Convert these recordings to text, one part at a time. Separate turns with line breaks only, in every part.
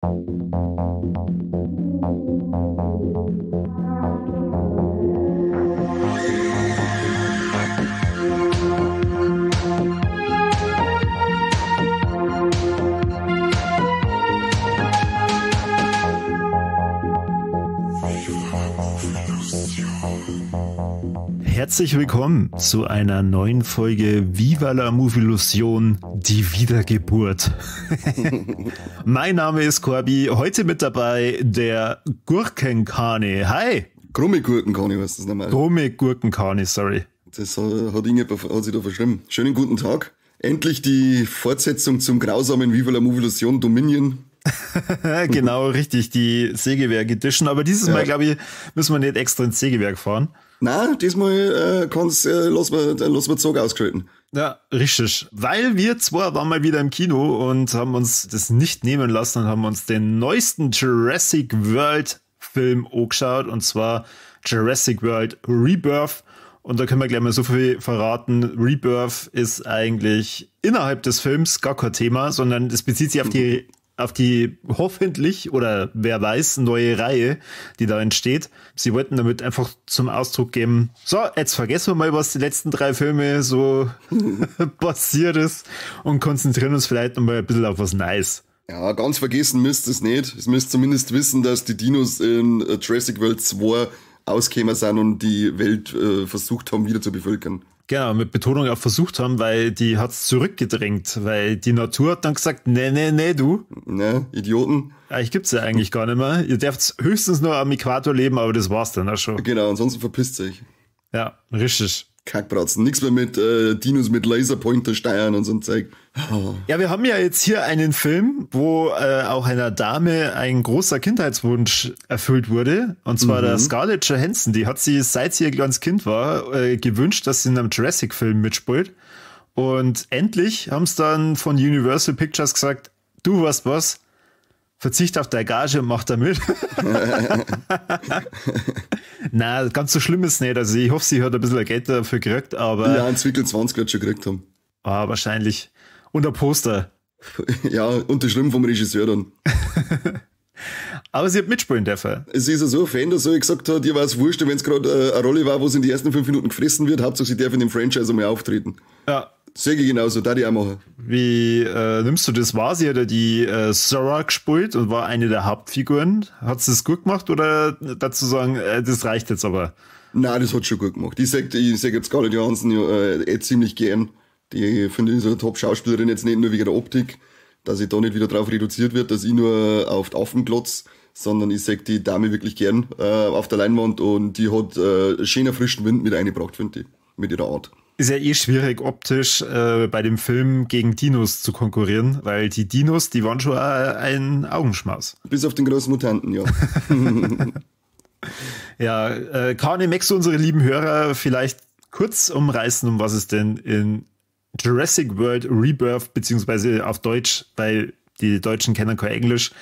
Herzlich willkommen zu einer neuen Folge Viva la Movilusion, die Wiedergeburt. Mein Name ist Corby, heute mit dabei der Gurkenkani. Hi!
Krumme Gurkenkani heißt das nochmal.
Krumme Gurkenkani, sorry.
Das hat irgendjemand hat sich da verschrieben. Schönen guten Tag. Endlich die Fortsetzung zum grausamen Viva la Movilusion Dominion.
Genau, richtig, die Sägewerk Edition. Aber dieses Mal, glaube ich, müssen wir nicht extra ins Sägewerk fahren.
Nein, diesmal lass wir Zug ausgeschalten.
Ja, richtig. Weil wir zwar waren mal wieder im Kino und haben uns das nicht nehmen lassen und haben uns den neuesten Jurassic World Film angeschaut, und zwar Jurassic World Rebirth. Und da können wir gleich mal so viel verraten. Rebirth ist eigentlich innerhalb des Films gar kein Thema, sondern es bezieht sich auf die hoffentlich oder wer weiß neue Reihe, die da entsteht. Sie wollten damit einfach zum Ausdruck geben, so, jetzt vergessen wir mal, was die letzten drei Filme so passiert ist, und konzentrieren uns vielleicht noch mal ein bisschen auf was Neues.
Ja, ganz vergessen müsst ihr es nicht. Es müsst zumindest wissen, dass die Dinos in Jurassic World 2 ausgekommen sind und die Welt versucht haben, wieder zu bevölkern.
Genau, mit Betonung auf versucht haben, weil die hat's zurückgedrängt, weil die Natur hat dann gesagt, nee, nee, nee, du.
Ne, Idioten.
Eigentlich gibt's ja eigentlich gar nicht mehr. Ihr dürft höchstens nur am Äquator leben, aber das war's dann auch schon.
Genau, ansonsten verpisst euch.
Ja, richtig.
Kackbratzen. Nix mehr mit Dinos mit Laserpointer steuern und so ein Zeug.
Oh. Ja, wir haben ja jetzt hier einen Film, wo auch einer Dame ein großer Kindheitswunsch erfüllt wurde. Und zwar der Scarlett Johansson. Die hat sich, seit sie ihr kleines Kind war, gewünscht, dass sie in einem Jurassic-Film mitspielt. Und endlich haben sie dann von Universal Pictures gesagt, du, weißt was, verzicht auf deine Gage und mach da mit. Na, ganz so schlimm ist nicht. Also ich hoffe, sie hat ein bisschen Geld dafür gekriegt, aber.
Ja, ein Zwickel 20 wird schon gekriegt haben.
Ah, wahrscheinlich. Und ein Poster.
Ja, unterschrieben vom Regisseur dann.
Aber sie hat mitspielen dürfen.
Es ist ja so ein Fan, dass er gesagt hat, ihr war es wurscht, wenn es gerade eine Rolle war, wo sie in die ersten 5 Minuten gefressen wird, Hauptsache sie darf in dem Franchise einmal auftreten.
Ja.
Sehe ich genauso, da die auch machen.
Wie nimmst du das wahr? Sie hat ja die Zora gespielt und war eine der Hauptfiguren. Hat sie es gut gemacht oder dazu sagen, das reicht jetzt aber?
Nein, das hat schon gut gemacht. Ich sag jetzt Scarlett Johansson ja, eh ziemlich gern. Die finde ich so eine Top-Schauspielerin, jetzt nicht nur wegen der Optik, dass ich da nicht wieder drauf reduziert wird, dass ich nur auf die Affen glotz, sondern ich seh die Dame wirklich gern auf der Leinwand und die hat schöner frischen Wind mit eingebracht, finde ich, mit ihrer Art.
Ist ja eh schwierig, optisch bei dem Film gegen Dinos zu konkurrieren, weil die Dinos, die waren schon ein Augenschmaus.
Bis auf den großen Mutanten, ja.
Ja, Kani, möchtest du unsere lieben Hörer vielleicht kurz umreißen, um was es denn in Jurassic World Rebirth, beziehungsweise auf Deutsch, weil die Deutschen kennen kein Englisch,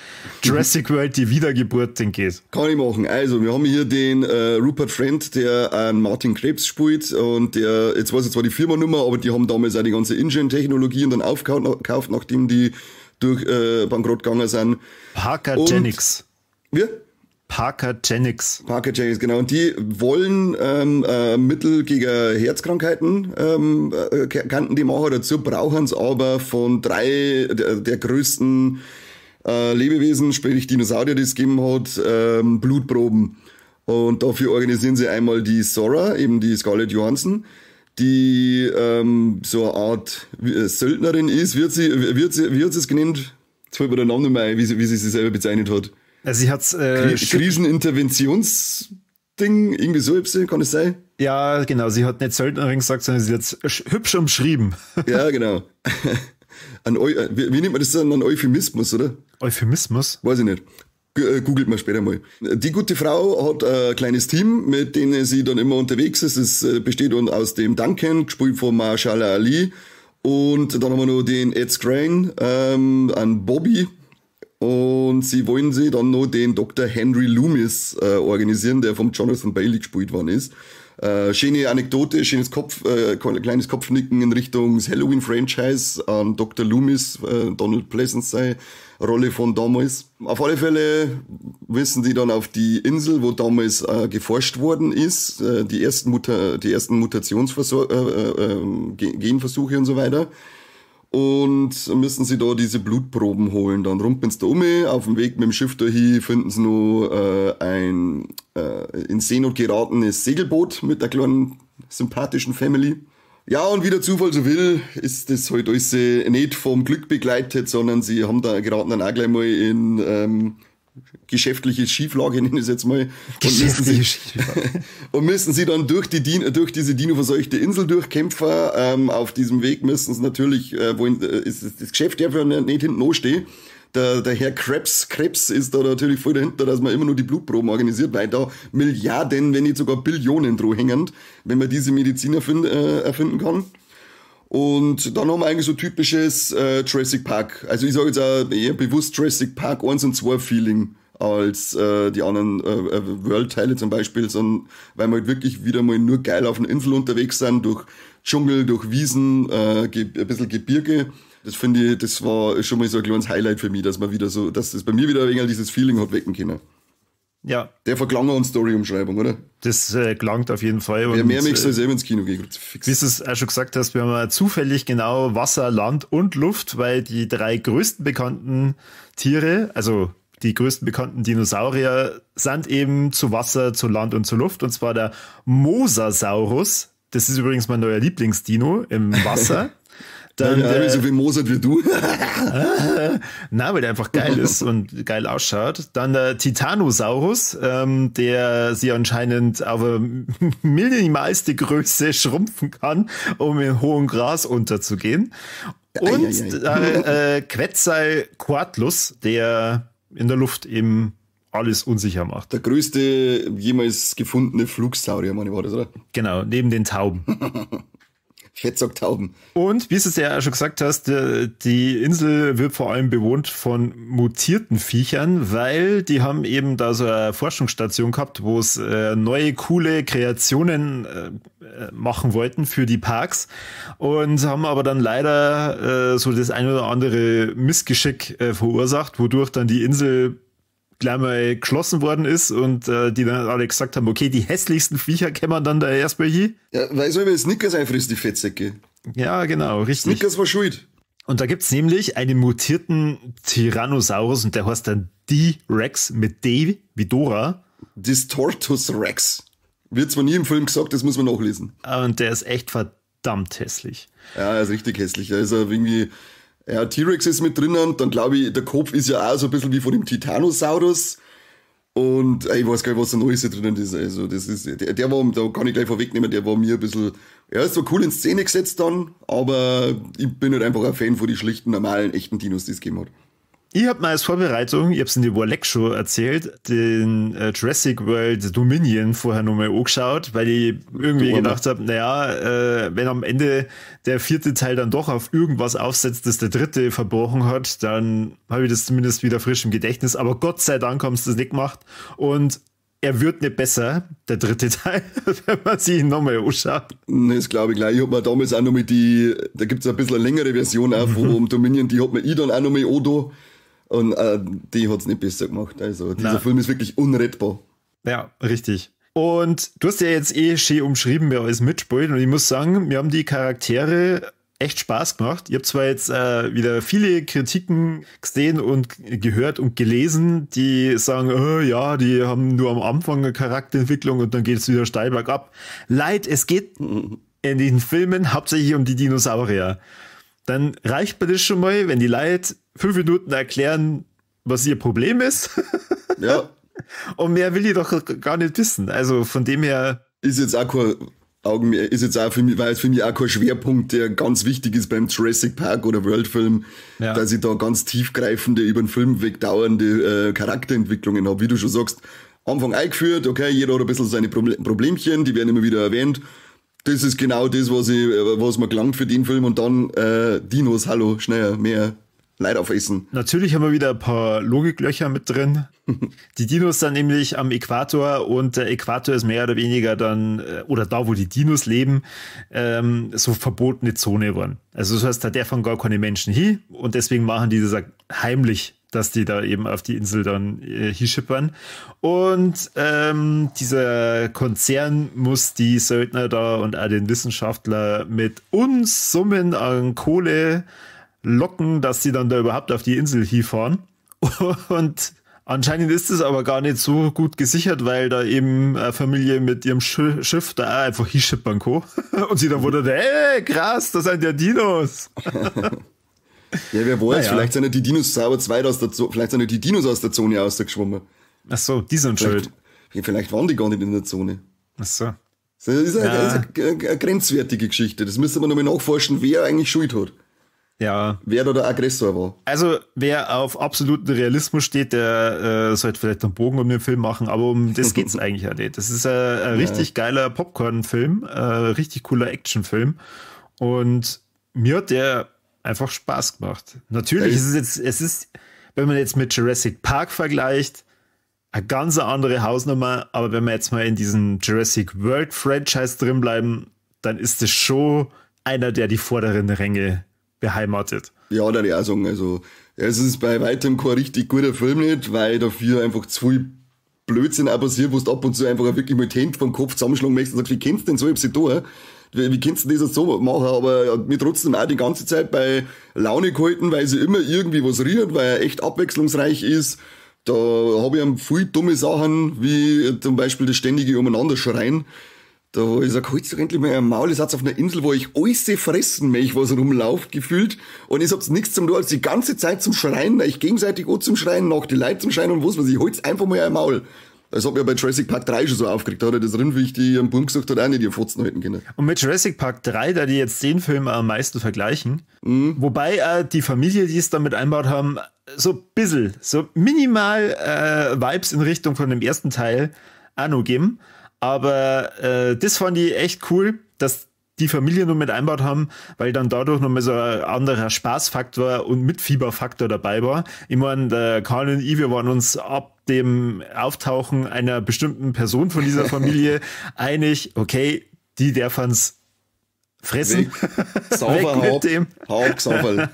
Jurassic World, die Wiedergeburt, denn geht?
Kann ich machen. Also, wir haben hier den Rupert Friend, der einen Martin Krebs spielt und der, jetzt weiß ich zwar die Firma nimmer, aber die haben damals auch die ganze InGen-Technologie und dann aufgekauft, nachdem die durch bankrott gegangen sind.
Parker Genics.
Wie?
Parker Genics.
Parker Genics, genau. Und die wollen Mittel gegen Herzkrankheiten, kannten die machen dazu, brauchen es aber von drei der größten Lebewesen, sprich Dinosaurier, die es gegeben hat, Blutproben. Und dafür organisieren sie einmal die Zora, eben die Scarlett Johansson, die so eine Art Söldnerin ist. Wie hat sie es genannt? Jetzt fällt mir der Name nicht mehr ein, wie sie sich selber bezeichnet hat.
Also sie hat's
Kriseninterventionsding, irgendwie so, kann es sein?
Ja, genau. Sie hat nicht Söldnerin gesagt, sondern sie hat's hübsch umschrieben.
Ja, genau. Wie nennt man das dann? Ein Euphemismus, oder?
Euphemismus?
Weiß ich nicht. Googelt mal später mal. Die gute Frau hat ein kleines Team, mit denen sie dann immer unterwegs ist. Es besteht aus dem Duncan, gespielt von Mahershala Ali. Und dann haben wir noch den Ed Skrein, an Bobby. Und sie wollen sich dann noch den Dr. Henry Loomis organisieren, der vom Jonathan Bailey gespielt worden ist. Schöne Anekdote, schönes kleines Kopfnicken in Richtung das Halloween-Franchise an Dr. Loomis, Donald Pleasence seine Rolle von damals. Auf alle Fälle müssen die dann auf die Insel, wo damals geforscht worden ist, die ersten Mutationsversuche, Genversuche und so weiter. Und müssen sie da diese Blutproben holen. Dann rumpeln sie da um, auf dem Weg mit dem Schiff dahin finden sie noch ein in Seenot geratenes Segelboot mit der kleinen sympathischen Family. Ja, und wie der Zufall so will, ist das halt alles nicht vom Glück begleitet, sondern sie haben da geraten dann auch gleich mal in geschäftliche Schieflage, nenne ich es jetzt mal.
Geschäftliche Schieflage.
Und müssen sie dann durch diese dino-verseuchte Insel durchkämpfen. Auf diesem Weg müssen sie natürlich, ist das Geschäft darf ja nicht hinten anstehen. Der Herr Krebs ist da natürlich voll dahinter, dass man immer nur die Blutproben organisiert, weil da Milliarden, wenn nicht sogar Billionen dran hängen, wenn man diese Medizin erfinden kann. Und dann haben wir eigentlich so typisches Jurassic Park. Also ich sage jetzt auch eher bewusst Jurassic Park 1 und 2 Feeling als die anderen World-Teile zum Beispiel, sondern weil wir halt wirklich wieder mal nur geil auf einer Insel unterwegs sind, durch Dschungel, durch Wiesen, ein bisschen Gebirge. Das finde ich, das war schon mal so ein kleines Highlight für mich, dass man wieder so, dass das bei mir wieder ein wenig dieses Feeling hat wecken können.
Ja.
Der verklang an Story-Umschreibung, oder?
Das klangt auf jeden Fall.
Wer mehr möchte, soll selber ins Kino gehen.
Wie du es auch schon gesagt hast, wir haben ja zufällig genau Wasser, Land und Luft, weil die drei größten bekannten Tiere, also die größten bekannten Dinosaurier, sind eben zu Wasser, zu Land und zu Luft. Und zwar der Mosasaurus. Das ist übrigens mein neuer Lieblingsdino im Wasser.
Dann, ja, so viel Mosat wie du.
Na, weil der einfach geil ist und geil ausschaut. Dann der Titanosaurus, der sie anscheinend auf eine minimalste Größe schrumpfen kann, um in hohem Gras unterzugehen. Und Quetzalcoatlus, der in der Luft eben alles unsicher macht.
Der größte jemals gefundene Flugsaurier, meine ich, war das, oder?
Genau, neben den Tauben.
Fettsack-Tauben.
Und wie du es ja auch schon gesagt hast, die Insel wird vor allem bewohnt von mutierten Viechern, weil die haben eben da so eine Forschungsstation gehabt, wo es neue, coole Kreationen machen wollten für die Parks und haben aber dann leider so das ein oder andere Missgeschick verursacht, wodurch dann die Insel gleich mal geschlossen worden ist und die dann alle gesagt haben, okay, die hässlichsten Viecher kämen dann da erstmal hin.
Ja, weil so wie Snickers einfrisst, die Fettsäcke.
Ja, genau, richtig.
Snickers war schuld.
Und da gibt's nämlich einen mutierten Tyrannosaurus und der heißt dann D-Rex mit D wie Dora.
Distortus Rex. Wird zwar nie im Film gesagt, das muss man nachlesen.
Und der ist echt verdammt hässlich.
Ja, er ist richtig hässlich. Er ist irgendwie... Ja, T-Rex ist mit drinnen, dann glaube ich, der Kopf ist ja auch so ein bisschen wie von dem Titanosaurus. Und ich weiß gar nicht, was da Neues drinnen ist. Also, das ist, der war, da kann ich gleich vorwegnehmen, der war mir ein bisschen, er ist zwar cool in Szene gesetzt dann, aber ich bin halt einfach ein Fan von den schlichten, normalen, echten Dinos, die es gegeben hat.
Ich habe mal als Vorbereitung, ich hab's in die Warleck schon erzählt, den Jurassic World Dominion vorher nochmal angeschaut, weil ich irgendwie gedacht habe, naja, wenn am Ende der vierte Teil dann doch auf irgendwas aufsetzt, das der dritte verbrochen hat, dann habe ich das zumindest wieder frisch im Gedächtnis. Aber Gott sei Dank haben sie das nicht gemacht und er wird nicht besser, der dritte Teil, wenn man sich ihn nochmal anschaut.
Das glaube ich gleich. Ich hab mir damals auch nochmal die, da gibt's ein bisschen eine längere Version auch von Dominion, die hat mir ich dann auch nochmal angetan. Und die hat's nicht besser gemacht. Also dieser Film ist wirklich unrettbar.
Ja, richtig. Und du hast ja jetzt eh schön umschrieben, wer alles mitspielt. Und ich muss sagen, mir haben die Charaktere echt Spaß gemacht. Ich habe zwar jetzt wieder viele Kritiken gesehen und gehört und gelesen, die sagen, oh, ja, die haben nur am Anfang eine Charakterentwicklung und dann geht es wieder steil bergab. Leid, es geht in den Filmen hauptsächlich um die Dinosaurier. Dann reicht mir das schon mal, wenn die Leute 5 Minuten erklären, was ihr Problem ist.
Ja.
Und mehr will ich doch gar nicht wissen. Also von dem her.
Ist jetzt auch kein Augenmerk, ist jetzt auch für mich, war jetzt für mich auch kein Schwerpunkt, der ganz wichtig ist beim Jurassic Park oder World Film, ja, dass ich da ganz tiefgreifende, über den Film weg dauernde Charakterentwicklungen habe. Wie du schon sagst, Anfang eingeführt, okay, jeder hat ein bisschen seine Problemchen, die werden immer wieder erwähnt. Das ist genau das, was mir gelangt für den Film. Und dann Dinos, hallo, schneller, mehr. Leute aufessen.
Natürlich haben wir wieder ein paar Logiklöcher mit drin. Die Dinos sind nämlich am Äquator und der Äquator ist mehr oder weniger dann, oder da, wo die Dinos leben, so verbotene Zone geworden. Also das heißt, da dürfen gar keine Menschen hin und deswegen machen die das heimlich, dass die da eben auf die Insel dann hinschippern. Und dieser Konzern muss die Söldner da und auch den Wissenschaftler mit Unsummen an Kohle locken, dass sie dann da überhaupt auf die Insel hinfahren. Und anscheinend ist es aber gar nicht so gut gesichert, weil da eben eine Familie mit ihrem Schiff da auch einfach hinschippern kann. Und sie dann wundert, ey, krass, das sind ja Dinos.
Ja, wer weiß, naja. Vielleicht sind ja die Dinos sauber zweit aus der Zone, vielleicht sind ja die Dinos aus der Zone rausgeschwommen.
Ach so, die sind schuld.
Vielleicht waren die gar nicht in der Zone.
Ach so.
Das ist eine grenzwertige Geschichte. Das müsste man nochmal nachforschen, wer eigentlich Schuld hat.
Ja.
Wer da der Aggressor war.
Also, wer auf absoluten Realismus steht, der sollte vielleicht einen Bogen um den Film machen, aber um das geht's eigentlich auch nicht. Das ist ein richtig geiler Popcorn-Film, richtig cooler Actionfilm. Und mir hat der einfach Spaß gemacht. Natürlich ist es jetzt, wenn man jetzt mit Jurassic Park vergleicht, eine ganz andere Hausnummer, aber wenn wir jetzt mal in diesem Jurassic World Franchise drin bleiben, dann ist es schon einer, der die vorderen Ränge beheimatet.
Ja, da ich auch sagen, also es ist bei weitem kein richtig guter Film nicht, weil dafür einfach zu viel Blödsinn auch passiert, wo du ab und zu einfach wirklich mal die Hände vom Kopf zusammenschlagen möchtest und sagst, wie kennst du denn so etwas da? Wie kannst du das so machen? Aber mir trotzdem auch die ganze Zeit bei Laune gehalten, weil sie immer irgendwie was rührt, weil er echt abwechslungsreich ist. Da habe ich viel dumme Sachen, wie zum Beispiel das ständige Umeinander-Schreien. Da wo ich sag, holt's doch endlich mal ein Maul, ihr seid auf einer Insel, wo ich alles fressen möchte, was rumlauft, gefühlt. Und ich hab's nichts zum tun, als die ganze Zeit zum Schreien, ich gegenseitig auch zum Schreien, nach die Leute zum Schreien und was weiß ich, holt's einfach mal ein Maul. Das hat mich ja bei Jurassic Park 3 schon so aufgeregt. Da hat er das Rindviech, die ihren Bum gesagt hat, auch nicht ihr Fotzen halten können.
Und mit Jurassic Park 3, da die jetzt den Film am meisten vergleichen, wobei die Familie, die es damit einbaut haben, so ein bisschen, so minimal Vibes in Richtung von dem ersten Teil auch noch geben. Aber das fand ich echt cool, dass die Familie nur mit einbaut haben, weil dann dadurch nochmal so ein anderer Spaßfaktor und Mitfieberfaktor dabei war. Ich meine, der Karl und ich, wir waren uns ab dem Auftauchen einer bestimmten Person von dieser Familie einig, okay, die dürfen's fressen.
Weg, weg mit dem. Hab,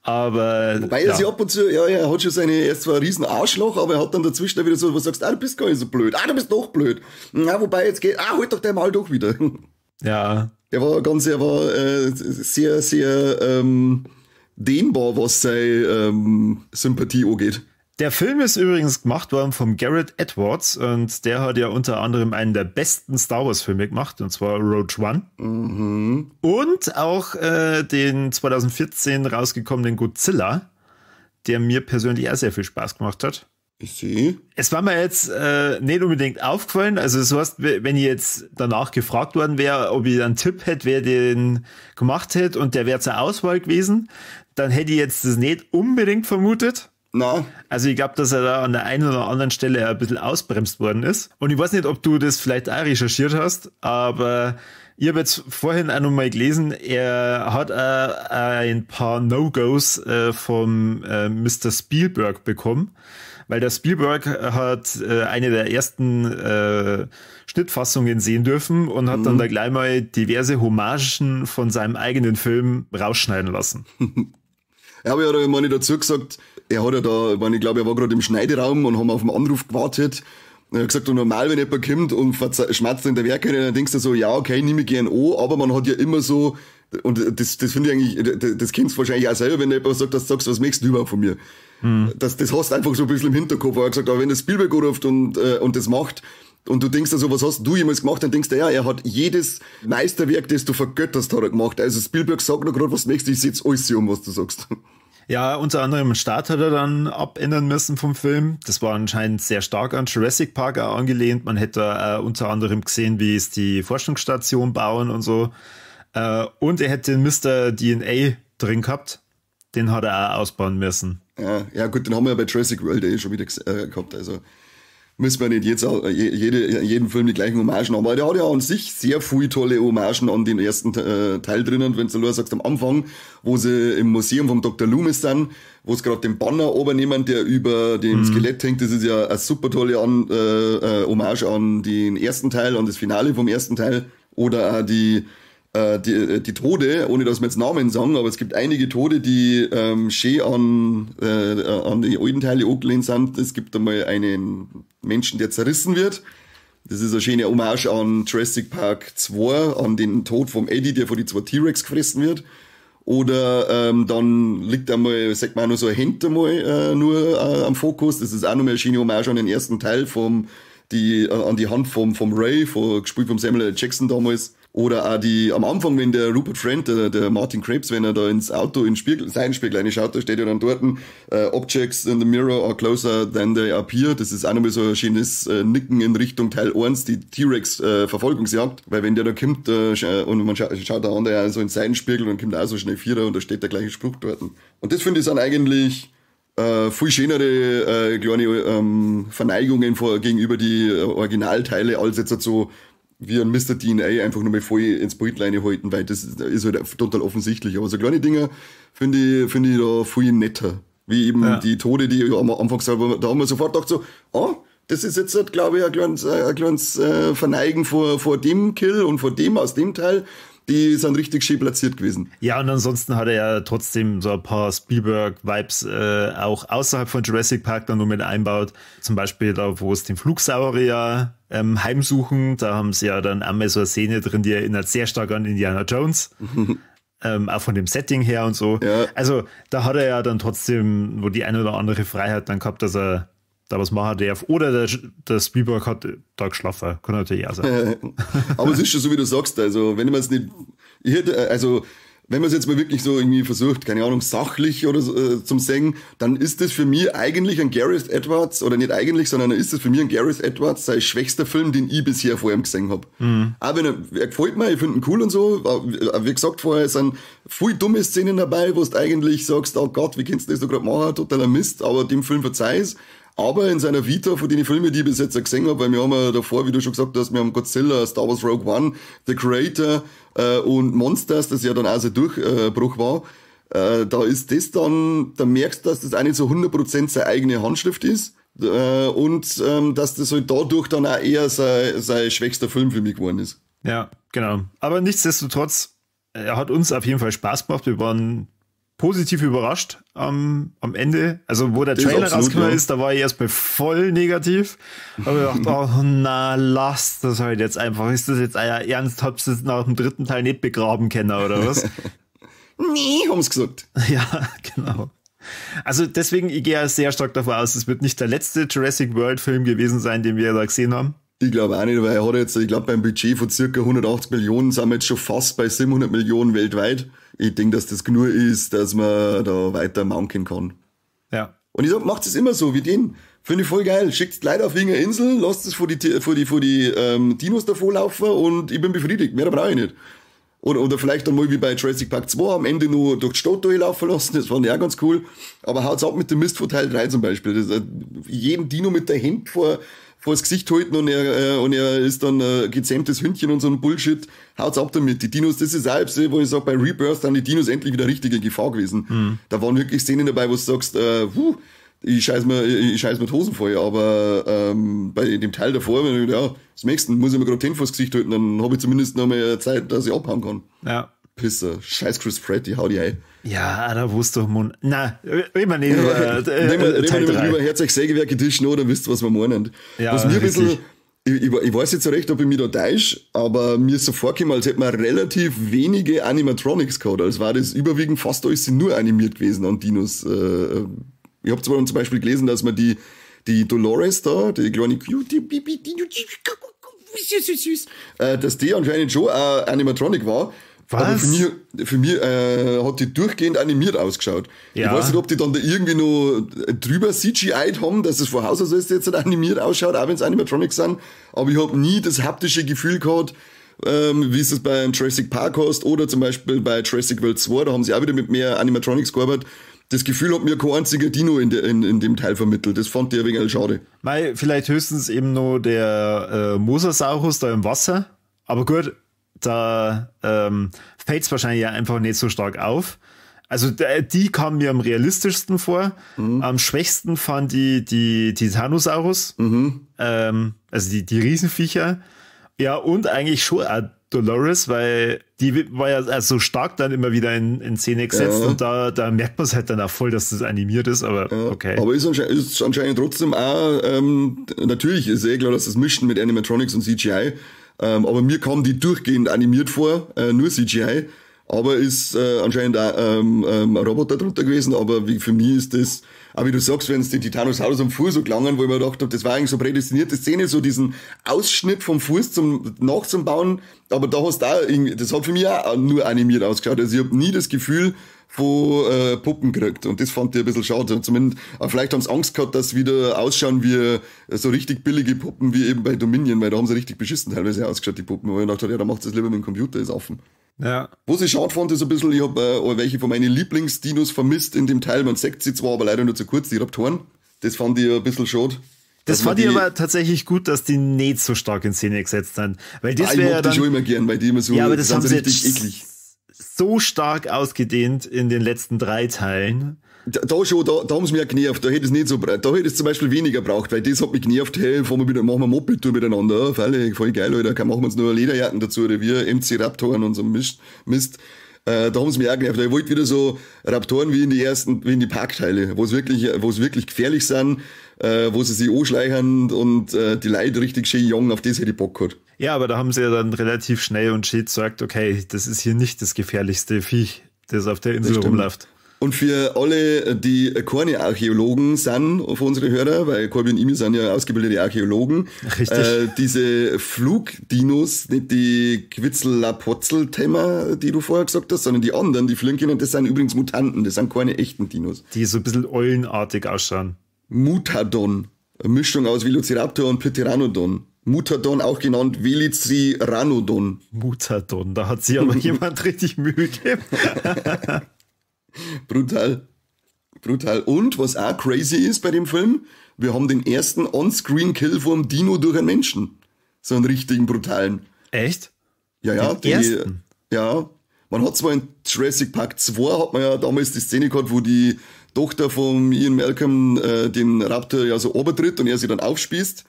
Aber
wobei er sich ab und zu, ja, er hat schon seine, er ist zwar ein riesen Arschloch, aber er hat dann dazwischen wieder so, wo du sagst, ah, du bist gar nicht so blöd, ah, du bist doch blöd. Na, wobei jetzt geht, ah, halt doch dein Maul doch wieder.
Ja.
Er war sehr, sehr dehnbar, was seine Sympathie angeht.
Der Film ist übrigens gemacht worden von Gareth Edwards und der hat ja unter anderem einen der besten Star Wars Filme gemacht, und zwar Rogue One.
Mhm.
Und auch den 2014 rausgekommenen Godzilla, der mir persönlich auch sehr viel Spaß gemacht hat.
Ich sehe.
Es war mir jetzt nicht unbedingt aufgefallen. Also das heißt, wenn ich jetzt danach gefragt worden wäre, ob ich einen Tipp hätte, wer den gemacht hätte und der wäre zur Auswahl gewesen, dann hätte ich jetzt das nicht unbedingt vermutet.
Na.
Also ich glaube, dass er da an der einen oder anderen Stelle ein bisschen ausbremst worden ist. Und ich weiß nicht, ob du das vielleicht auch recherchiert hast, aber ich habe jetzt vorhin auch noch mal gelesen, er hat ein paar No-Gos vom Mr. Spielberg bekommen, weil der Spielberg hat eine der ersten Schnittfassungen sehen dürfen und hat dann da gleich mal diverse Hommagen von seinem eigenen Film rausschneiden lassen.
Er habe ja da mal dazu gesagt, er hat ja da, ich glaube, er war gerade im Schneideraum und haben auf den Anruf gewartet. Und er hat gesagt, und normal, wenn jemand kommt und schmatzt in der Werke, dann denkst du so, ja, okay, nehme ich gern an, aber man hat ja immer so, und das finde ich eigentlich, das kennst du wahrscheinlich auch selber, wenn jemand sagt, dass du sagst, was möchtest du überhaupt von mir?
Mhm.
Das hast du einfach so ein bisschen im Hinterkopf. Er hat gesagt, aber wenn der Spielberg anruft und das macht, und du denkst also, was hast du jemals gemacht? Dann denkst du, ja, er hat jedes Meisterwerk, das du vergötterst, hat er gemacht. Also Spielberg sagt noch gerade, was möchtest du, ich setz alles um, was du sagst.
Ja, unter anderem Start hat er dann abändern müssen vom Film. Das war anscheinend sehr stark an Jurassic Park auch angelehnt. Man hätte unter anderem gesehen, wie es die Forschungsstation bauen und so. Und er hätte den Mr. DNA drin gehabt. Den hat er auch ausbauen müssen.
Ja, ja gut, den haben wir ja bei Jurassic World eh schon wieder gehabt. Also Müssen wir nicht jetzt jeden Film die gleichen Hommagen haben. Aber der hat ja an sich sehr viele tolle Hommagen an den ersten Teil drinnen, wenn du nur sagst, am Anfang, wo sie im Museum vom Dr. Loomis sind, wo sie gerade den Banner obernehmen, der über dem Skelett hängt, das ist ja eine super tolle Hommage an den ersten Teil, an das Finale vom ersten Teil. Oder auch die Tode, ohne dass wir jetzt Namen sagen, aber es gibt einige Tode, die schön an die alten Teile angelehnt sind. Es gibt einmal einen Menschen, der zerrissen wird. Das ist eine schöne Hommage an Jurassic Park 2, an den Tod vom Eddie, der von die zwei T-Rex gefressen wird. Oder dann liegt einmal, sagt man auch noch so ein Hemd einmal nur am Fokus. Das ist auch nochmal eine schöne Hommage an den ersten Teil an die Hand vom Ray, gespielt vom Samuel L. Jackson damals. Oder auch die, am Anfang, wenn der Rupert Friend, der Martin Krebs, wenn er da ins Auto, in Spiegel, seinen Spiegel reinschaut, da steht ja dann dort, Objects in the mirror are closer than they appear. Das ist auch nochmal so ein schönes Nicken in Richtung Teil 1, die T-Rex Verfolgungsjagd. Weil wenn der da kommt, und man schaut da an, der so in seinen Spiegel und kommt auch so schnell Vierer und da steht der gleiche Spruch dort. Und das finde ich dann eigentlich viel schönere kleine Verneigungen gegenüber die Originalteile, als jetzt so wie ein Mr. DNA einfach nur mal voll ins Bildleine halten, weil das ist halt total offensichtlich. Aber so kleine Dinger finde ich da viel netter. Wie eben die Tode, die ich am Anfang gesagt habe, da haben wir sofort gedacht so, das ist jetzt, glaube ich, ein kleines Verneigen vor dem Kill und vor dem aus dem Teil. Die sind richtig schön platziert gewesen.
Ja, und ansonsten hat er ja trotzdem so ein paar Spielberg-Vibes auch außerhalb von Jurassic Park dann nur mit einbaut. Zum Beispiel da, wo es den Flugsaurier heimsuchen, da haben sie ja dann einmal so eine Szene drin, die erinnert sehr stark an Indiana Jones. Auch von dem Setting her und so.
Ja.
Also da hat er ja dann trotzdem wo die eine oder andere Freiheit dann gehabt, dass er da was machen darf. Oder der Spielberg hat da geschlafen. Kann natürlich auch sein.
Aber es ist schon so, wie du sagst. Also, wenn man es nicht, ich hätte, also, wenn man es jetzt mal wirklich so irgendwie versucht, keine Ahnung, sachlich oder so, zum Singen, dann ist das für mich eigentlich ein Gareth Edwards, oder nicht eigentlich, sondern ist das für mich ein Gareth Edwards sein schwächster Film, den ich bisher vor ihm gesehen hab.
Mhm.
Auch wenn er gefällt mir, ich finde ihn cool und so, wie gesagt vorher, es sind viel dumme Szenen dabei, wo du eigentlich sagst, oh Gott, wie kannst du das so gerade machen, totaler Mist, aber dem Film verzeih's. Aber in seiner Vita von den Filmen, die ich bis jetzt gesehen habe, weil wir haben ja davor, wie du schon gesagt hast, wir haben Godzilla, Star Wars Rogue One, The Creator und Monsters, das ja dann auch so Durchbruch war, da ist das dann, da merkst du, dass das auch nicht so 100% seine eigene Handschrift ist und dass das halt dadurch dann auch eher sein schwächster Film für mich geworden ist.
Ja, genau. Aber nichtsdestotrotz, er hat uns auf jeden Fall Spaß gemacht. Wir waren positiv überrascht am Ende. Also wo der Trailer rausgekommen ist, da war ich erstmal voll negativ. Aber ich dachte, oh, na, lass das halt jetzt einfach. Ist das jetzt euer Ernst? Hab's das nach dem dritten Teil nicht begraben können oder was?
Nee, haben's gesagt.
Ja, genau. Also deswegen, ich gehe ja sehr stark davon aus, es wird nicht der letzte Jurassic World Film gewesen sein, den wir da gesehen haben.
Ich glaube auch nicht, weil er hat jetzt, ich glaube beim Budget von circa 180 Millionen sind wir jetzt schon fast bei 700 Millionen weltweit. Ich denke, dass das genug ist, dass man da weiter manken kann.
Ja.
Und ich sag, macht es immer so wie den. Finde ich voll geil. Schickt Leute auf irgendeine Insel, lasst es vor die Dinos davor laufen und ich bin befriedigt. Mehr brauche ich nicht. Oder vielleicht einmal wie bei Jurassic Park 2 am Ende nur durch die Stadt durchlaufen lassen. Das fand ich auch ganz cool. Aber haut's ab mit dem Mist von Teil 3 zum Beispiel. Das, jeden Dino mit der Hand vor das Gesicht halten und er ist dann gezähmtes Hündchen und so ein Bullshit. Haut's ab damit. Die Dinos, das ist auch, wo ich sag, bei Rebirth sind die Dinos endlich wieder richtige Gefahr gewesen.
Mhm.
Da waren wirklich Szenen dabei, wo du sagst, ich scheiß mir die Hosen voll, aber bei dem Teil davor, wenn ich, ja, das nächste muss ich mir gerade den vors Gesicht halten, dann habe ich zumindest noch mehr Zeit, dass ich abhauen kann.
Ja.
Pisser. Scheiß Chris Pratt, die hau die ein.
Ja, da wusste doch man. Na, reden wir nicht über
Reden wir über Herzog Sägewerke Tisch noch, dann wisst ihr, was wir meinen.
Ja,
was mir ein bisschen, ich weiß jetzt so recht, ob ich mich da täusche, aber mir ist so vorgekommen, als hätte man relativ wenige Animatronics gehabt. Als war das überwiegend fast alles nur animiert gewesen an Dinos. Ich habe zwar zum Beispiel gelesen, dass man die Dolores da, die kleine Cutie Bibi Dino, süß, dass die anscheinend schon auch Animatronic war.
Was?
Aber für mich hat die durchgehend animiert ausgeschaut.
Ja.
Ich weiß nicht, ob die dann da irgendwie noch drüber CGI'd haben, dass es von Haus aus jetzt nicht animiert ausschaut, auch wenn es Animatronics sind. Aber ich habe nie das haptische Gefühl gehabt, wie es das beim Jurassic Park hast oder zum Beispiel bei Jurassic World 2, da haben sie auch wieder mit mehr Animatronics gearbeitet. Das Gefühl hat mir kein einziger Dino in dem Teil vermittelt. Das fand ich ein wenig schade.
Mei, vielleicht höchstens eben nur der Mosasaurus da im Wasser. Aber gut, da fällt es wahrscheinlich ja einfach nicht so stark auf. Also die kam mir am realistischsten vor. Am schwächsten fand ich die Titanosaurus, also die Riesenviecher. Ja, und eigentlich schon auch Dolores, weil die war ja so stark dann immer wieder in Szene gesetzt, ja. Und da merkt man es halt dann auch voll, dass das animiert ist, aber ja, okay.
Aber ist anscheinend trotzdem auch, natürlich ist eh klar, dass das mischen mit Animatronics und CGI, aber mir kam die durchgehend animiert vor, nur CGI, aber ist anscheinend auch ein Roboter drunter gewesen, aber wie für mich ist das, auch wie du sagst, wenn es den Titanosaurus am Fuß so gelangen, wo ich mir gedacht habe, das war eigentlich so prädestinierte Szene, so diesen Ausschnitt vom Fuß zum nachzubauen, aber da hast du auch irgendwie, das hat für mich auch nur animiert ausgeschaut, also ich habe nie das Gefühl von Puppen gekriegt und das fand ich ein bisschen schade. Zumindest, vielleicht haben sie Angst gehabt, dass sie wieder ausschauen wie so richtig billige Puppen wie eben bei Dominion, weil da haben sie richtig beschissen teilweise ausgeschaut, die Puppen, wo ich gedacht habe, ja, da macht es lieber mit dem Computer, ist offen.
Ja.
Was ich schade fand, ist ein bisschen, ich habe welche von meinen Lieblingsdinos vermisst in dem Teil. Man sieht sie zwar, aber leider nur zu kurz, die Raptoren. Das fand ich ein bisschen schade.
Das fand ich aber tatsächlich gut, dass die nicht so stark in Szene gesetzt sind. Weil das wäre ja dann,
die schon immer gern, weil die immer so,
ja, aber das haben sie richtig eklig. So stark ausgedehnt in den letzten 3 Teilen.
Da haben sie mich ja genervt, da hätte es nicht so, da hätte es zum Beispiel weniger braucht, weil das hat mich genervt, hey, fahren wir wieder, machen wir Moped-Tour miteinander, voll geil, Alter, machen wir uns nur Lederjacken dazu, oder wir MC-Raptoren und so Mist. Da haben sie mich auch genervt, ich wollte wieder so Raptoren wie in die ersten, wie in die Parkteile, wo es wirklich gefährlich sind, wo sie sich anschleichen und die Leute richtig schön jung, auf das hätte ich Bock gehabt.
Ja, aber da haben sie ja dann relativ schnell und schön gesagt, okay, das ist hier nicht das gefährlichste Viech, das auf der Insel rumläuft.
Und für alle, die keine Archäologen sind, von unseren Hörer, weil Corby und Imi sind ja ausgebildete Archäologen.
Richtig.
Diese Flugdinos, nicht die Quitzelapotzel-Thema, die du vorher gesagt hast, sondern die anderen, die fliegen können, das sind übrigens Mutanten, das sind keine echten Dinos.
Die so ein bisschen eulenartig ausschauen.
Mutadon. Eine Mischung aus Velociraptor und Pteranodon. Mutadon, auch genannt Veliciranodon.
Mutadon, da hat sich aber jemand richtig Mühe gegeben.
Brutal. Brutal. Und was auch crazy ist bei dem Film, wir haben den ersten On-Screen-Kill vom Dino durch einen Menschen. So einen richtigen brutalen.
Echt?
Ja, ja.
Den ersten?
Ja. Man hat zwar in Jurassic Park 2 hat man ja damals die Szene gehabt, wo die Tochter von Ian Malcolm den Raptor ja so obertritt und er sie dann aufspießt.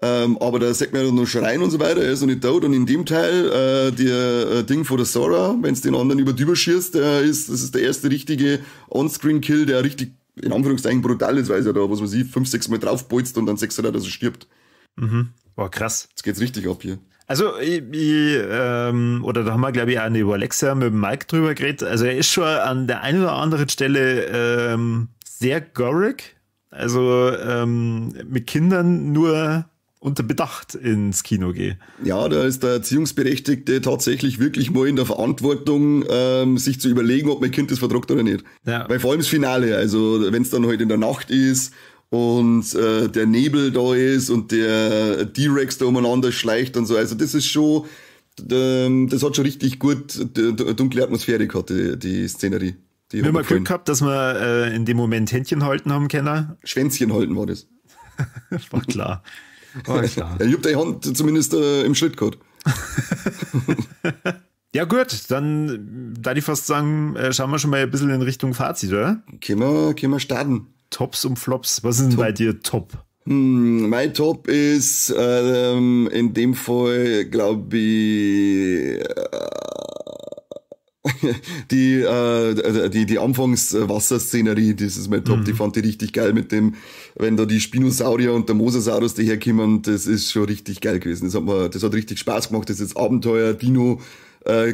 Aber da sagt man ja noch schreien und so weiter, er ist noch nicht tot. Und in dem Teil, der Ding von der Sora, wenn es den anderen über drüber schießt, das ist der erste richtige On-Screen-Kill, der richtig, in Anführungszeichen, brutal ist, weil er da, was weiß ich, 5, 6 Mal draufbolzt und dann 6 er, dass er stirbt.
Mhm. Boah, krass.
Jetzt geht's richtig ab hier.
Also, oder da haben wir, glaube ich, auch über Alexa mit dem Mike drüber geredet. Also, er ist schon an der einen oder anderen Stelle sehr gorig. Also, mit Kindern nur unter Bedacht ins Kino gehe.
Ja, da ist der Erziehungsberechtigte tatsächlich wirklich mal in der Verantwortung, sich zu überlegen, ob mein Kind das vertragt oder nicht.
Ja.
Weil vor allem das Finale, also wenn es dann halt in der Nacht ist und der Nebel da ist und der T-Rex da umeinander schleicht und so, also das ist schon, das hat schon richtig gut dunkle Atmosphäre gehabt, die Szenerie. Die
Wir haben mal Glück gehabt, dass wir in dem Moment Händchen halten haben können.
Schwänzchen halten war das.
War klar. Oh, klar.
Ja, ich hab deine Hand zumindest im Schritt gehabt.
Ja gut, dann da ich fast sagen, schauen wir schon mal ein bisschen in Richtung Fazit, oder?
Können wir starten.
Tops und Flops. Was ist denn bei dir Top?
Mein Top ist in dem Fall, glaube ich, die Anfangswasserszenerie, das ist mein Top, die fand ich richtig geil mit dem, wenn da die Spinosaurier und der Mosasaurus daherkommen, das ist schon richtig geil gewesen. Das hat richtig Spaß gemacht, das ist Abenteuer, Dino,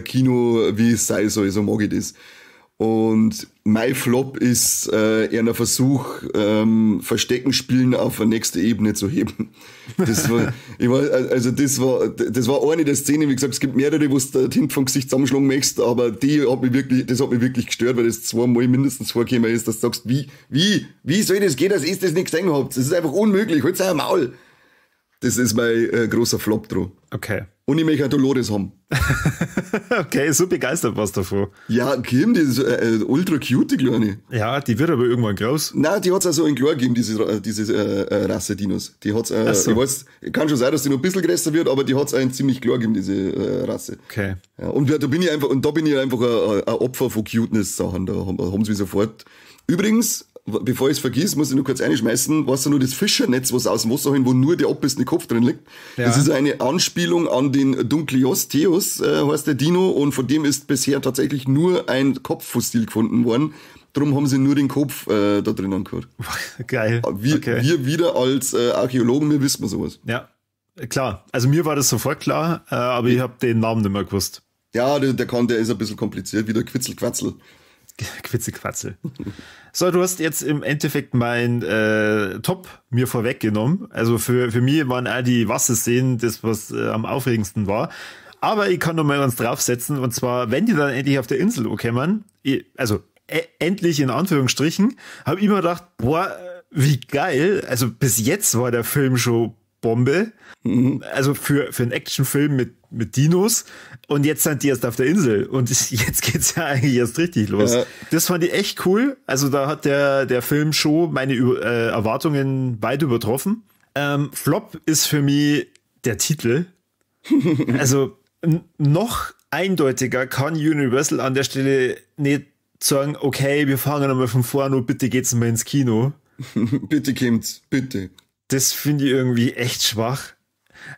Kino, wie es sein soll, so mag ich das. Und mein Flop ist eher ein Versuch, Verstecken spielen auf eine nächste Ebene zu heben. Das war, das war eine der Szenen, wie gesagt, es gibt mehrere, wo du den Tint vom Gesicht zusammenschlagen möchtest, aber das hat mich wirklich gestört, weil das zweimal mindestens vorgekommen ist, dass du sagst, wie soll das gehen, dass ihr das nicht gesehen habt? Das ist einfach unmöglich, halt's euer Maul. Das ist mein großer Flop dran.
Okay.
Und ich möchte auch Dolores haben.
Okay, so begeistert warst du davon.
Ja, Kim, die ist ultra cute, die Kleine.
Ja, die wird aber irgendwann groß.
Nein, die hat's auch so in klar gegeben, diese Rasse Dinos. Die hat's, so. Ich weiß, kann schon sein, dass die noch ein bisschen größer wird, aber die hat's auch ziemlich klar gegeben, diese Rasse.
Okay.
Ja, und da bin ich einfach, ein Opfer von Cuteness-Sachen. Da haben sie mich sofort. Übrigens, bevor ich es vergiss, muss ich nur kurz einschmeißen, weißt du nur das Fischernetz, was aus dem Wasser holen, wo nur der abbissene Kopf drin liegt. Ja. Das ist eine Anspielung an den Dunkleosteus, heißt der Dino, und von dem ist bisher tatsächlich nur ein Kopffossil gefunden worden. Drum haben sie nur den Kopf da drinnen gehabt.
Geil.
Wir wieder als Archäologen, wir wissen sowas.
Ja, klar. Also mir war das sofort klar, aber ich habe den Namen nicht mehr gewusst.
Ja, der ist ein bisschen kompliziert, wie der Quitzelquatzel.
Quitzelquatzel. So, du hast jetzt im Endeffekt mein Top mir vorweggenommen. Also für mich waren all die Wasserszenen das, was am aufregendsten war. Aber ich kann noch mal was draufsetzen. Und zwar, wenn die dann endlich auf der Insel ankommen, also endlich in Anführungsstrichen, habe ich immer gedacht, boah, wie geil. Also bis jetzt war der Film schon Bombe. Mhm. Also für einen Actionfilm mit Dinos. Und jetzt sind die erst auf der Insel. Und jetzt geht's ja eigentlich erst richtig los. Ja. Das fand ich echt cool. Also da hat der Film schon meine Erwartungen weit übertroffen. Flop ist für mich der Titel. Also noch eindeutiger kann Universal an der Stelle nicht sagen, okay, wir fangen nochmal von vorne an, bitte geht's mal ins Kino.
Bitte kommt's, bitte.
Das finde ich irgendwie echt schwach.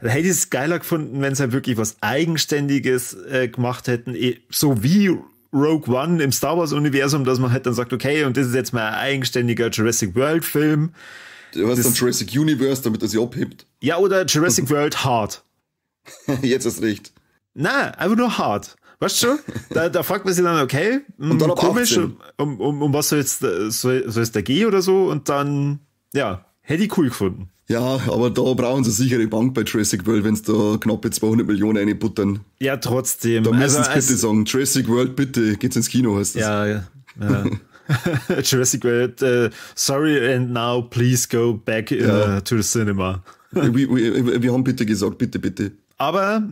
Da hätte ich es geiler gefunden, wenn sie halt wirklich was Eigenständiges gemacht hätten, so wie Rogue One im Star Wars Universum, dass man halt dann sagt, okay, und das ist jetzt mal ein eigenständiger Jurassic World Film.
Du hast dann Jurassic Universe, damit er sich abhebt.
Ja, oder Jurassic World Hard.
Jetzt erst recht.
Na, einfach nur hart. Weißt du schon? Da fragt man sich dann, okay, und dann komisch, um was soll jetzt, soll es da gehen oder so? Und dann, ja, hätte ich cool gefunden.
Ja, aber da brauchen sie sicher die Bank bei Jurassic World, wenn sie da knappe 200 Millionen reinbuttern.
Ja, trotzdem.
Da müssen sie bitte sagen, Jurassic World, bitte, geht's ins Kino, heißt das.
Ja, ja. Jurassic World, sorry and now please go back to the cinema.
Wir haben bitte gesagt, bitte, bitte.
Aber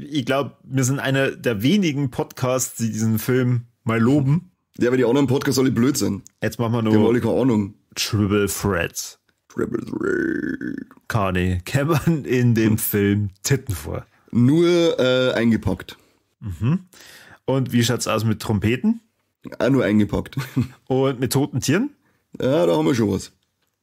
ich glaube, wir sind einer der wenigen Podcasts, die diesen Film mal loben.
Ja, weil die anderen Podcasts alle blöd sind.
Jetzt machen wir nur.
Die haben alle keine Ahnung.
Triple Threat.
Triple Threat.
Carney, kämmern in dem Film Titten vor?
Nur eingepackt.
Mhm. Und wie schaut's aus mit Trompeten?
Auch nur eingepackt.
Und mit toten Tieren?
Ja, da haben wir schon was.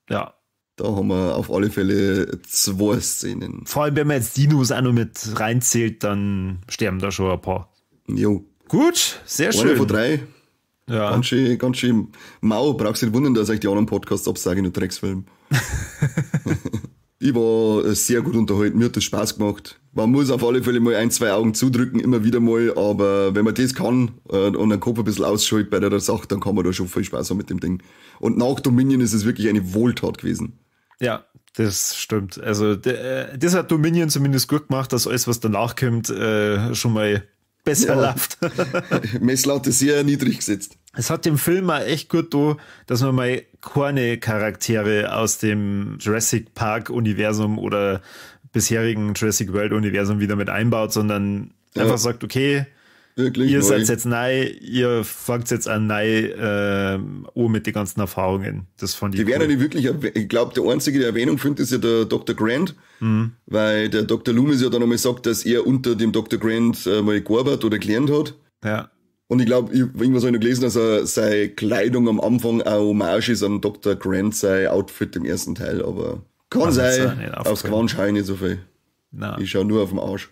Ja.
Da haben wir auf alle Fälle 2 Szenen.
Vor allem, wenn man jetzt Dinos auch noch mit reinzählt, dann sterben da schon ein paar.
Jo.
Gut, sehr schön.
Eine von 3.
Ja.
Ganz schön, ganz schön mau. Brauchst nicht wundern, dass ich die anderen Podcasts absage, nur Drecksfilm. Ich war sehr gut unterhalten, mir hat das Spaß gemacht. Man muss auf alle Fälle mal 1, 2 Augen zudrücken, immer wieder mal, aber wenn man das kann und den Kopf ein bisschen ausschaltet bei der Sache, dann kann man da schon viel Spaß haben mit dem Ding. Und nach Dominion ist es wirklich eine Wohltat gewesen.
Ja, das stimmt. Also das hat Dominion zumindest gut gemacht, dass alles, was danach kommt, schon mal besser läuft.
Messlatte sehr niedrig gesetzt.
Es hat dem Film mal echt gut da, dass man mal keine Charaktere aus dem Jurassic Park Universum oder bisherigen Jurassic World Universum wieder mit einbaut, sondern einfach sagt, okay,
wirklich
ihr
neu.
Seid jetzt neu, ihr fangt jetzt an neu mit den ganzen Erfahrungen. Das fand ich
Die werden
cool.
ja nicht wirklich, ich glaube, der einzige, der Erwähnung findet, ist ja der Dr. Grant, weil der Dr. Loomis ja dann nochmal sagt, dass er unter dem Dr. Grant mal gearbeitet oder gelernt hat.
Ja.
Und ich glaube, irgendwas habe ich noch gelesen, dass er seine Kleidung am Anfang eine Hommage ist an Dr. Grant, sein Outfit im ersten Teil, aber kann sein, aufs Gewand schaue ich nicht so viel.
Na.
Ich schaue nur auf den Arsch.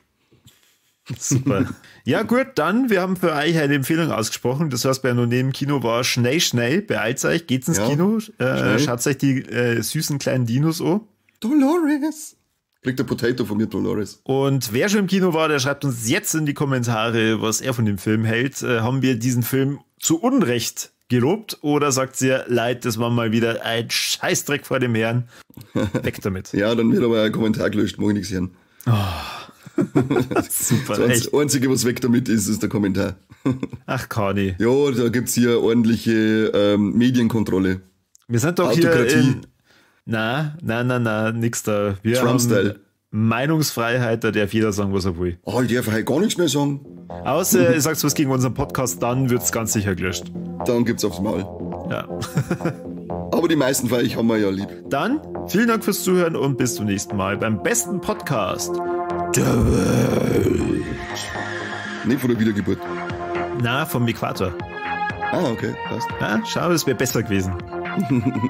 Super. Ja gut, dann, wir haben für euch eine Empfehlung ausgesprochen. Das heißt, wer noch neben Kino war, schnell, schnell, beeilt euch, geht's ins Kino, schaut euch die süßen kleinen Dinos an.
Dolores! Kriegt der Potato von mir, Dolores.
Und wer schon im Kino war, der schreibt uns jetzt in die Kommentare, was er von dem Film hält. Haben wir diesen Film zu Unrecht gelobt oder sagt ihr, leid, das war mal wieder ein Scheißdreck vor dem Herrn. Weg damit.
Ja, dann wird aber ein Kommentar gelöscht, mag ich nichts hören.
Oh. Super,
das Einzige, was weg damit ist, ist der Kommentar.
Ach, Carni.
Ja, da gibt's hier ordentliche Medienkontrolle.
Wir sind doch Autokratie. Hier in... Na, nix da. Wir
Trump-Style.
Meinungsfreiheit, da darf jeder sagen, was er will.
Oh, ich darf heute gar nichts mehr sagen.
Außer ihr sagt was gegen unseren Podcast, dann wird's ganz sicher gelöscht.
Dann gibt's aufs Maul.
Ja.
Aber die meisten von euch haben wir ja lieb.
Dann vielen Dank fürs Zuhören und bis zum nächsten Mal beim besten Podcast der Welt.
Nicht von der Wiedergeburt.
Na, vom Äquator.
Ah, okay, passt.
Ja, schau, es wäre besser gewesen.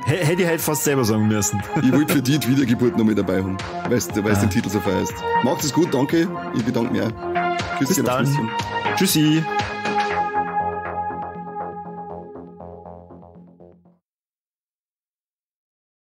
Hätte ich halt fast selber sagen müssen.
Ich wollte für die Wiedergeburt noch mit dabei haben, weil du den Titel so feierst. Macht es gut, danke. Ich bedanke mich auch.
Küsschen. Bis dann. Tschüssi.